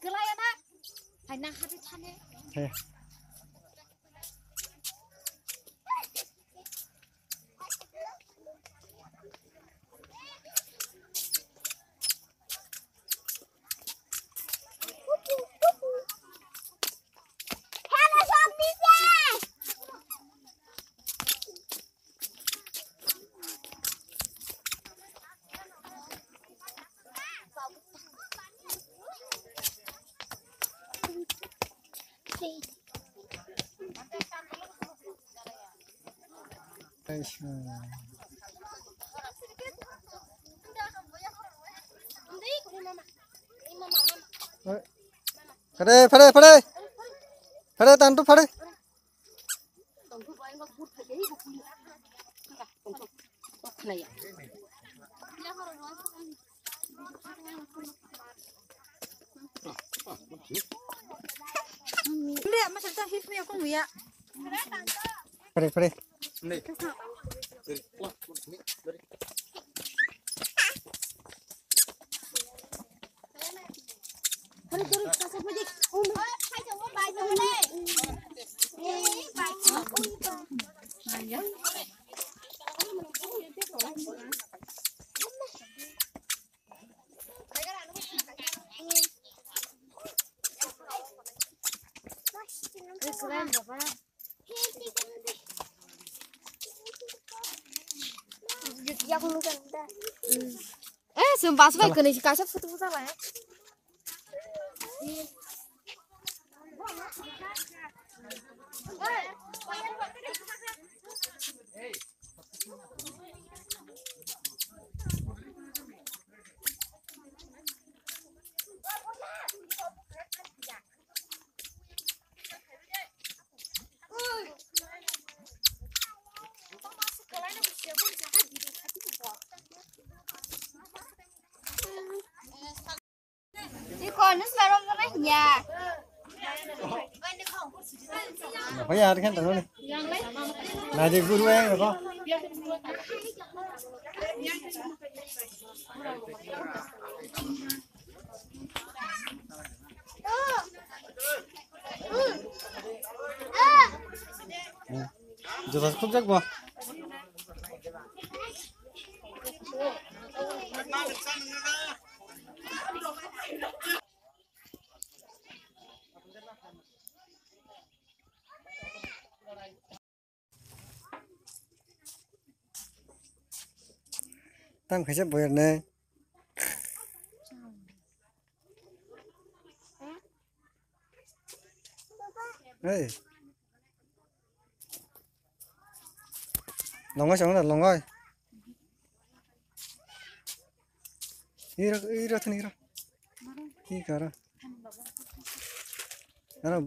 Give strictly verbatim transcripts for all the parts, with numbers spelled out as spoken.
Kelai anak. Hai nang hati thane. He. Phare, phare, phare. Phare, tantu phare. Phare, phare. Eh, sum bas bai kene kaisa photo photo bai. Iko nus larong kana hiya. Apa ya, hari kan tahu nih. Nah, di guru ya, apa? Juta khuk jak bo. Tam khaisa boyar ne. Hey. Longoi chong na longoi. Iro iro thani iro. Hi kara. Ara.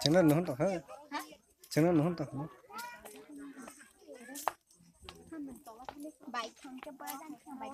Chengna nuhun tong ha. Chengna nuhun tong ha. Bai thang ke bai thang ke bai.